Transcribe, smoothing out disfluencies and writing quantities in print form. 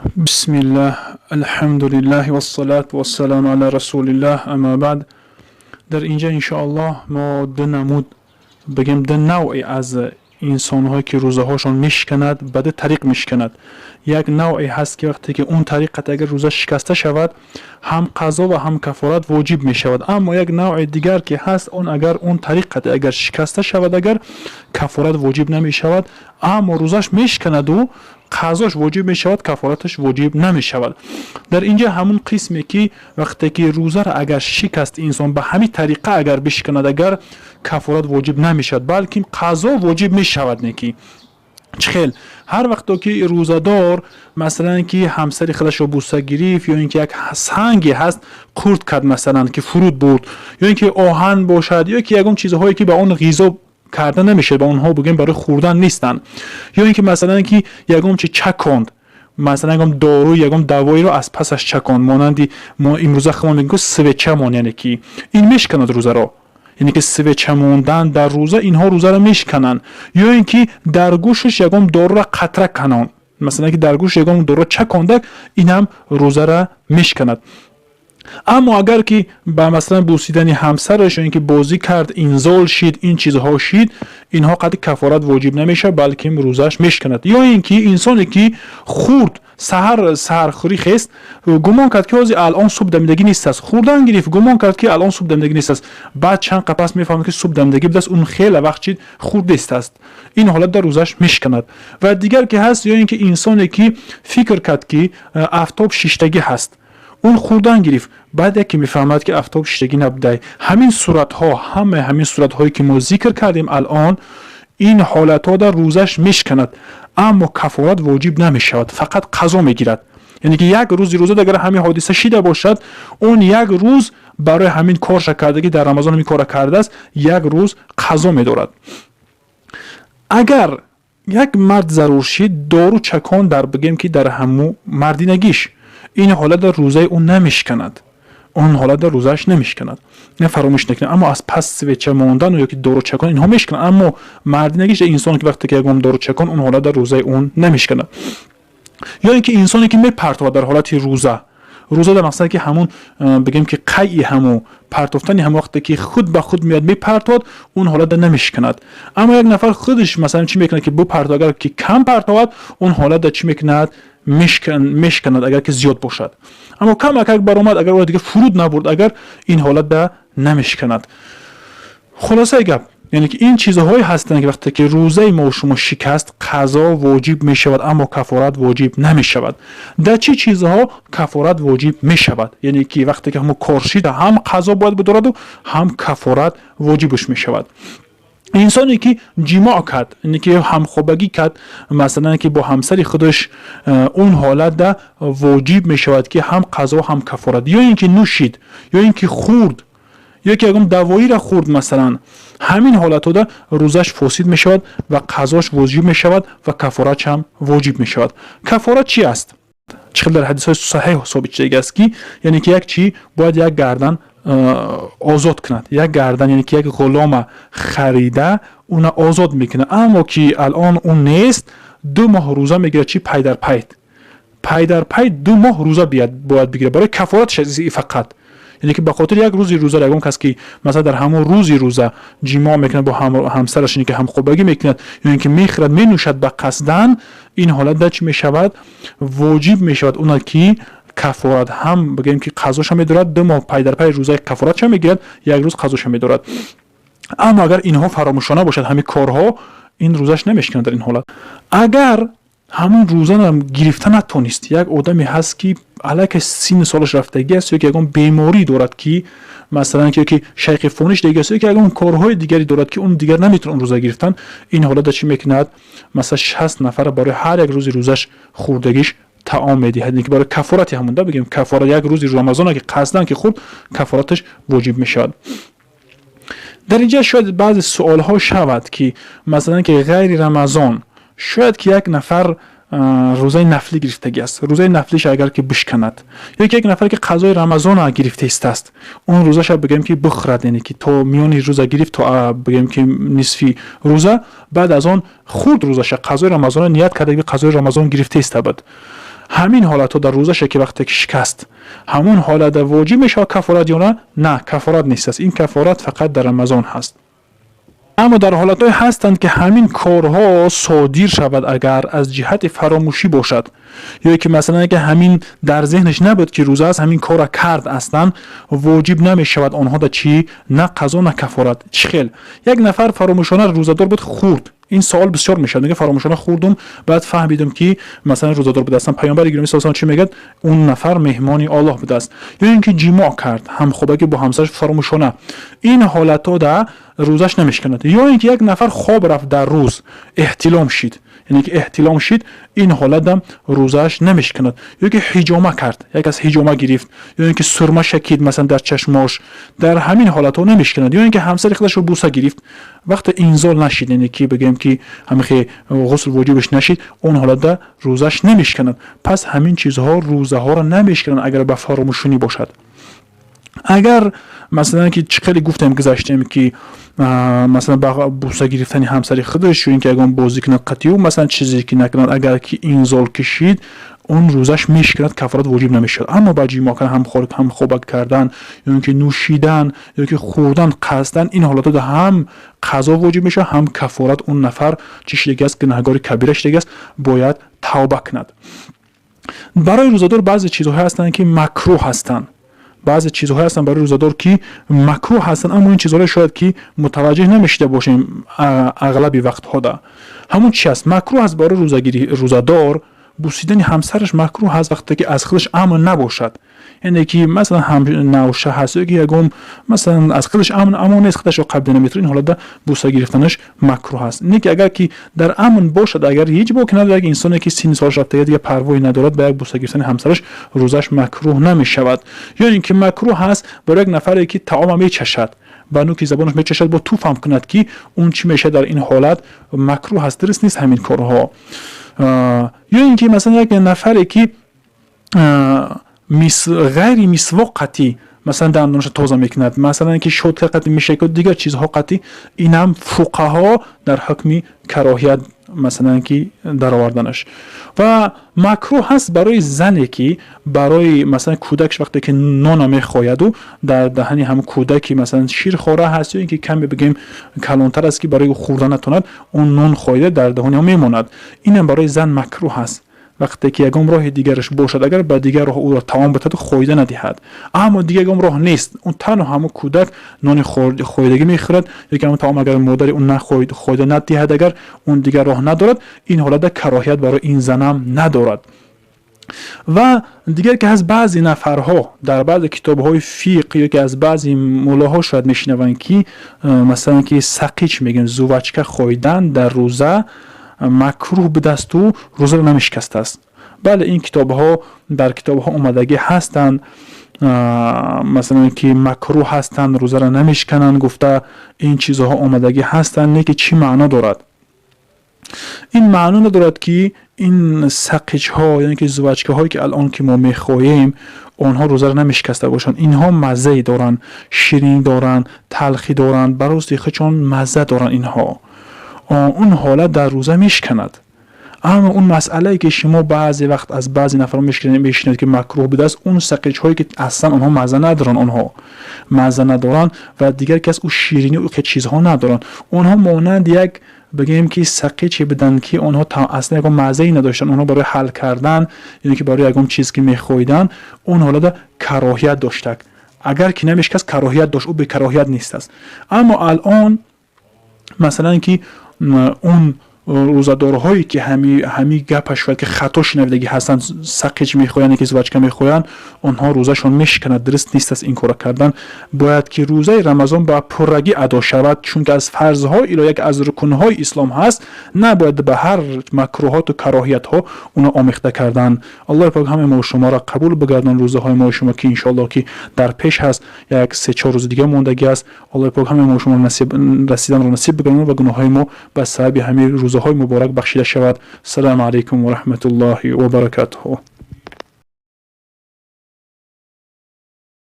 Бисмиллаҳ, алҳамдулиллаҳ, вассалату вассаламу ала расулиллаҳ, амма баъд. Дар инҷа, иншоаллоҳ, мо ду намуд, бигем, ду навъе аз инсонҳое ки рӯзаҳошон мешиканад, ба ду тариқ мешиканад. Як навъе ҳаст, ки вақте ки он тариқат агар рӯза шикаста шавад, ҳам қазо ва ҳам кафорат воҷиб мешавад. Аммо як навъи дигар ки ҳаст, он агар он тариқат агар шикаста шавад, агар кафорат воҷиб намешавад, аммо рӯзаш мешиканаду қазош воҷиб мешавад, кафораташ воҷиб намешавад. Дар инҷа ҳамун қисме ки вақте ки рӯзаро агар шикаст инсон, ба ҳамин тариқа агар бишиканад, агар кафорат воҷиб намешавад, балки қазо воҷиб мешавад. Не ки чӣ хел? Ҳар вақто ки рӯзадор, масалан, ки ҳамсари худашро буса гирифт, ё ин ки як санге ҳаст, хурд кард, масалан, ки фуруд бурд, ё ин ки оҳан бошад, ё ки ягон чизҳое ки ба он ғизо карда намешавад, ба онҳо бигӯем, барои хӯрдан нестанд, ё ин ки, масалан, ки ягон чи чаконд, масалан, ягон дору, ягон давоиро аз пасаш чаконд, монанди мо имрӯза худмон мегӯем, свеча мон, яъне ки ин мешиканад рӯзаро, яъне ки свеча мондан дар рӯза, инҳо рӯзаро мешикананд. Ё ин ки дар гӯшаш ягон доруро қатра канон, масалан, ки дар гӯш ягон доруро чакондак, ин ҳам рӯзаро мешиканад. Аммо агар ки ба, масалан, бусидани ҳамсараш ё ин ки бозӣ кард, инзол шид, ин чизҳо шид, инҳо қадри кафорат воҷиб намешавад, балки рӯзааш мешиканад. Ё ин ки инсоне ки хурд, саҳар саҳархӯрӣ хест, гумон кард, ки ҳозир алон субҳ дамидагӣ нест аст, хӯрдан гирифт, гумон кард, ки алон субҳ дамидагӣ нест аст. Баъд чанд қапас мефаҳмад, ки субҳ дамидагӣ будааст, он хеле вақт чид хурдест аст. Ин ҳолат дар рӯзааш мешиканад. Ва дигар ки ҳаст, ё ин ки инсоне ки фикр кард, ки афтоб шиштагӣ ҳаст, он хӯрдан гирифт, баъд яке мефаҳмад, ки афтоб шиштагӣ набудай. Ҳамин суратҳо, ҳамаи ҳамин суратҳое ки мо зикр кардем алон, ин ҳолатҳо дар рӯзаш мешиканад, аммо кафорат воҷиб намешавад, фақат қазо мегирад. Яъне ки як рӯзи рӯза агар ҳамин ҳодиса шида бошад, он як рӯз барои ҳамин корша кардагӣ, дар Рамазон ҳамин корра кардааст, як рӯз қазо медорад. Агар як мард зарур шид, дору чакон дар, бигем ки, дар ҳаму мардинагиш, ин ҳолат дар рӯзаи ӯ намешиканад, он ҳолат дар рӯзааш намешиканад, не, фаромӯш накунад. Аммо аз пас свеча мондан ё ки дору чакон, инҳо мешиканад. Аммо мардинагиш, инсон ки вақте ки ягон дору чакон, он ҳолат дар рӯзаи он намешиканад. Ё ин ки инсоне ки мепартовад дар ҳолати рӯза, рӯза дар мақсаде ки ҳамун, бигем ки, қайи ҳаму партофтани ҳамун, вақте ки худ ба худ меояд, мепартовад, он ҳолат намешиканад. Аммо як нафар худаш, масалан, чӣ мекунад, ки бупартов, агар ки кам партовад, он ҳолат дар чӣ мекунад? Мешиканад, агар ки зиёд бошад. Аммо камакак баромад, агар ӯро дига фуруд набурд, агар ин ҳолат да намешиканад. Хулосаи гап, яъне ки ин чизҳое ҳастанд, ки вақте ки рӯзаи мо шумо шикаст, қазо воҷиб мешавад, аммо кафорат воҷиб намешавад. Дар чӣ чизҳо кафорат воҷиб мешавад? Яъне ки вақте ки ҳамо кор шида, ҳам қазо бояд бидораду, ҳам кафорат воҷибш мешавад. Инсоне ки ҷимоъ кард, яъне ки ҳамхобагӣ кард, масалан, ки бо ҳамсари худаш, он ҳолатда воҷиб мешавад, ки ҳам қазо, ҳам кафорат. Ё ин ки нӯшид, ё ин ки хӯрд, ё ки ягон давоиро хӯрд, масалан, ҳамин ҳолатҳода рӯзаш фосид мешавад ва қазош воҷиб мешавад ва кафоратш ҳам воҷиб мешавад. Кафорат чи аст? Чӣ хел дар ҳадисҳои саҳеҳ собит шудагӣ аст, ки яъне ки як чӣ бояд як гардан озод кунад, як гардан, яъне ки як ғулома харида, уна озод мекунад. Аммо ки алон он нест, 2 моҳ рӯза мегирад. Чи пай дар пай, пай дар пай 2 моҳ рӯза бояд бигирад барои кафоратш фақат. Яъне ки ба хотири як рӯзи рӯза, ягон кас ки, масалан, дар ҳамон рӯзи рӯза ҷимоъ мекунад бо ҳамсараш, ин ки ҳамхобагӣ мекунад, ё ин ки мехӯрад, менӯшад ба қасдан, ин ҳолат дар чӣ мешавад? Воҷиб мешавад уна ки кафорат ҳам, бигӯем ки, қазоша медорад, 2 моҳ пай дар пай рӯзаи кафоратша мегирад, як рӯз қазоша медорад. Аммо агар инҳо фаромӯшона бошад, ҳамин корҳо, ин рӯзаш намешиканад. Дар ин ҳолат, агар ҳамон рӯзаро гирифта натонист, як одаме ҳаст, ки аллакай синни солаш рафтагӣ аст, ё ки ягон беморӣ дорад, ки масалан, ё ки шайхи фониш дига аст, ё ки ягон корҳои дигаре дорад, ки он дигар наметавон он рӯза гирифтан, ин ҳолата чӣ мекунад? Масалан, 60 нафара барои ҳар як рӯзи рӯзаш хӯрдагиш таом медиҳад, ки барои кафорати ҳамонда, бигем, кафорат, як рӯзи Рамазона ки қасдан ки хӯрд, кафораташ воҷиб мешавад. Дар инҷа шояд баъзе суолҳо шавад, ки масалан, ки ғайри Рамазон шояд ки як нафар рӯзаи нафлӣ гирифтагӣ аст, рӯзаи нафлиша агар ки бишканад, ё ки як нафар ки қазои Рамазона гирифта истааст, он рӯзаша, бигӯем ки, бихӯрад, яъне ки то миёни рӯза гирифт, то, бигӯем ки, нисфи рӯза, баъд аз он хурд рӯзаша, қазои Рамазона ният карда, ки қазои Рамазон гирифта иста буд. Ҳамин ҳолатҳо дар рӯзаша ки вақте ки шикаст, ҳамон ҳолат воҷиб мешавад кафорат ё на? На, кафорат нест аст. Ин кафорат фақат дар Рамазон ҳаст. Аммо дар ҳолатҳое ҳастанд, ки ҳамин корҳо содир шавад, агар аз ҷиҳати фаромӯшӣ бошад, ё ки масалан ки ҳамин дар зеҳнаш набуд, ки рӯза аст, ҳамин корра кард, аслан воҷиб намешавад онҳо да чӣ? На қазо, на кафорат. Чӣ хел? Як нафар фаромӯшона рӯзадор буд, хӯрд. Ин савол бисёр мешавад. Мега: фаромӯшона хӯрдум, баъд фаҳмидум, ки масалан рӯзадор будастам. Паёмбари гиромӣ саллаллоҳу чӣ мегӯяд? Он нафар меҳмони Оллоҳ будааст. Ё ин ки ҷимоъ кард, ҳамхобагӣ бо ҳамсараш фаромӯшона, ин ҳолатҳо да рӯзаш намешканад. Ё ин ки як нафар хоб рафт дар рӯз, эҳтилом шид, яъне ки эҳтилом шид, ин ҳолатам рӯзааш намешканад. Ё ки ҳиҷома кард, як аз ҳиҷома гирифт, ё ин ки сурма шакид масалан дар чашмош, дар ҳамин ҳолатҳо намешканад. Ё ин ки ҳамсари худашро буса гирифт, вақте инзол нашид, яъне ки бигӯем ки ҳамихе ғусл воҷибаш нашид, он ҳолатда рӯзаш намешканад. Пас ҳамин чизҳо рӯзаҳоро намешкананд, агар ба фаромӯшунӣ бошад. Агар масалан ки чӣ хеле гуфтем, гузаштем, ки масалан ба буса гирифтани ҳамсари худаш ё ин ки ягон бозӣ кунад қатъию, масалан чизе ки накунад, агар ки инзол кашид, он рӯзаш мешиканад, кафорат воҷиб намешавад. Аммо ба ҷимоъ кардан, ҳамхобак кардан, ё ин ки нӯшидан, ё ки хӯрдан қасдан, ин ҳолатҳо ҳам қазо воҷиб мешавад, ҳам кафорат. Он нафар чӣ шидагӣ аст? Гунаҳгори кабира шидагӣ аст, бояд тавба кунад. Барои рӯзадор баъзе чизҳое ҳастанд, ки макрӯҳ ҳастанд. Баъзе чизҳое ҳастанд барои рӯзадор, ки макрӯҳ ҳастанд, аммо ин чизҳоро шояд ки мутаваҷҷеҳ намешида бошем ағлаби вақтҳода. Ҳамун чи аст? Макрӯҳ аст барои рӯзадор бусидани ҳамсараш, макрӯҳ ҳаст вақте ки аз худаш амн набошад, яъне ки масалан ҳамнавша ҳаст ё ки ягон масалан аз худаш амн амон нест, худашро қабл наметавонад, ин ҳолатда буса гирифтанаш макрӯҳ аст. Не ки агар ки дар амн бошад, агар ҳеҷ боке надорад, як инсоне ки синни солаш рафта, дигар парвои надорад, ба як буса гирифтани ҳамсараш рӯзаш макрӯҳ намешавад. Ё ин ки макрӯҳ ҳаст барои як нафаре, ки таома мечашад, ба нуки забонаш мечашад, бо туфам кунад, ки он чӣ мешавад. Дар ин ҳолат макрӯҳ аст, дуруст нест ҳамин корҳо. Ё ин ки масалан як нафаре, ки ғайри мисвоқ қатъӣ масалан дандонаша тоза мекунад, масалан ки щётка қатъӣ мешакад, дигар чизҳо қатъӣ, инам фуқаҳо дар ҳукми кароҳият масалан ки дароварданаш. Ва макрӯҳ ҳаст барои зане, ки барои масалан кӯдакш вақте ки нона мехояду, дар даҳани ҳамн кӯдаки масалан ширхора ҳаст ё ин ки каме бигӯем калонтар аст, ки барои хӯрда натавонад, он нон хоида дар даҳони ӯ мемонад, инам барои зан макрӯҳ ҳаст. Вақте ки ягон роҳи дигараш бошад, агар ба дигар роҳ ӯро таом битаду хоида надиҳад, аммо дигар ягон роҳ нест, он танҳо ҳамон кӯдак нони хоидагӣ мехӯрад ё ки ҳамон таом, агар модари он хоида надиҳад, агар он дигар роҳ надорад, ин ҳолатда кароҳият барои ин занам надорад. Ва дигар ки ҳаст, баъзе нафарҳо дар баъзе китобҳои фиқҳ ё ки аз баъзе муллоҳо шояд мешунаванд, ки масалан ки сақич мегӯем, жвачка хоидан дар рӯза макрӯҳ будасту рӯзаро намешикастааст. Бале, ин китобҳо, дар китобҳо омадагӣ ҳастанд, масалан ки макрӯҳ ҳастанд, рӯзаро намешикананд гуфта, ин чизҳо омадагӣ ҳастанд. Не ки чӣ маъно дорад? Ин маъно надорад, ки ин сақичҳо, яъне ки жвачкаҳое, ки алон ки мо мехоҳем, онҳо рӯзаро намешикаста бошанд. Инҳо маззае доранд, ширинӣ доранд, талхӣ доранд, ба рости худшон мазза доранд инҳо. Он ҳолат дар рӯза мешиканад. Аммо он масъалае, ки шумо баъзе вақт аз баъзе нафарон мешунавед, ки макрӯҳ будааст, он сақичҳое, ки аслан онҳо мазза надоранд, онҳо мазза надоранд ва дигар кас ӯ ширинӣ, ӯ чизҳо надоранд. Онҳо монанд як бигӯем ки сақиче буданд, ки онҳо аслан ягон маззае надоштанд. Онҳо барои ҳал кардан ё ки барои ягон чиз ки мехоҳиданд, он ҳолата кароҳият доштак. Агар ки намешикаст, кароҳият дошт, ӯ бекароҳият нест аст. Аммо алон масалан ки он рӯзадорҳое, ки ҳами гапаш шояд ки хато шинавидагӣ ҳастанд, сақич мехоҳанд, ки жвачка мехоҳанд, онҳо рӯзашон мешиканад. Дуруст нест аст ин корро кардан. Бояд ки рӯзаи Рамазон ба пуррагӣ адо шавад, чунки аз фарзҳои илоҳӣ, яке аз рукнҳои ислом ҳаст. Набояд ба ҳар макрӯҳоту кароҳиятҳо уно омехта кардан. Аллоҳи пок ҳамаи мо шуморо қабул бигардон, рӯзаҳои мо шумо, ки иншоаллоҳ ки дар пеш ҳаст, як 3-4 рӯзи дига мондагӣ аст. Аллоҳи пок ҳамаи мо шумо расиданро насиб бигардонад ва гуноҳҳои мо ба сабаби ҳамин рӯзаҳои муборак бахшида шавад. Салому алайкум ва раҳматуллоҳи ва баракатуҳу.